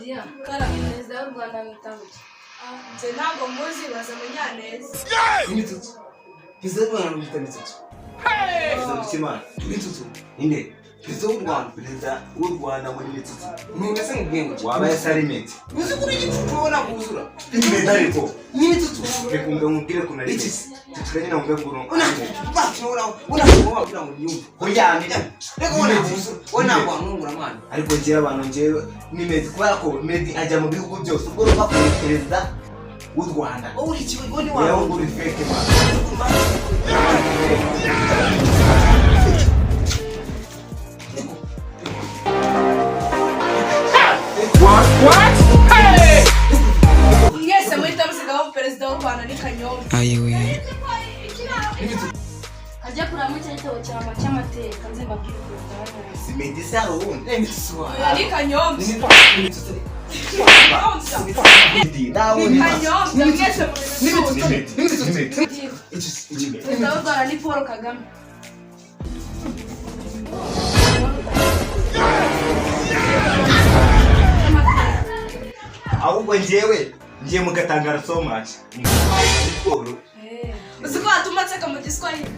Diya, perezida w'u Rwanda mwita ngo? Nze ntabwo muzi, baza Munyaneza. Imitsutsu. Perezida w'u Rwanda bamwita Mitsutsu. Perezida w'Imana. Mitsutsu. Inde? Perezida w'u Rwanda. Perezida w'u Rwanda muri Mitsutsu. None se nkubwiye ngo Waba yasarimetse. Uzi ko uri igicucu, wowe ntabwo wuzura. Meddy ariko. Ni Mitsutsu. Reka umve nkubwire ko nari. Iki se? Tutuka nyine wumve ngo Unashobora kugira ngo unyumve. Oya, ni Reka, wowe ntabwo wuzura, wowe ntabwo wamwungura mwana. Ariko njyewe abantu, njyewe ni Meddy, kubera ko Meddy ajya mu bihugu byose. Ubwo urumva ko ni perezida w'u Rwanda. Wowe uri ikigo, wowe Wewe ntiwamwungura. uri fake, man. Mwese muhita musigaho, perezida w'u Rwanda ni Kanyombya. Ayiwe. Kajya kuramo icyo gitabo cyawe cy'amateka, nze mbabwire perezida wa neza. Si Meddy se, hari uwundi? Ni Mitsutsu wawe. Oya, ni Kanyombya. Ni Mitsutsu. Kanyombya. Nta Ni wundi. Kanyombya, mwese Ni muri. Mitsutsu. Ni Meddy. Ni Mitsutsu. Ni Meddy. Iki iki. Perezida w'u Rwanda ni Paul Kagame. Ahubwo njyewe ngiye mugatangara so much. Paul. Uzi ko watuma nseka mu Giswahili?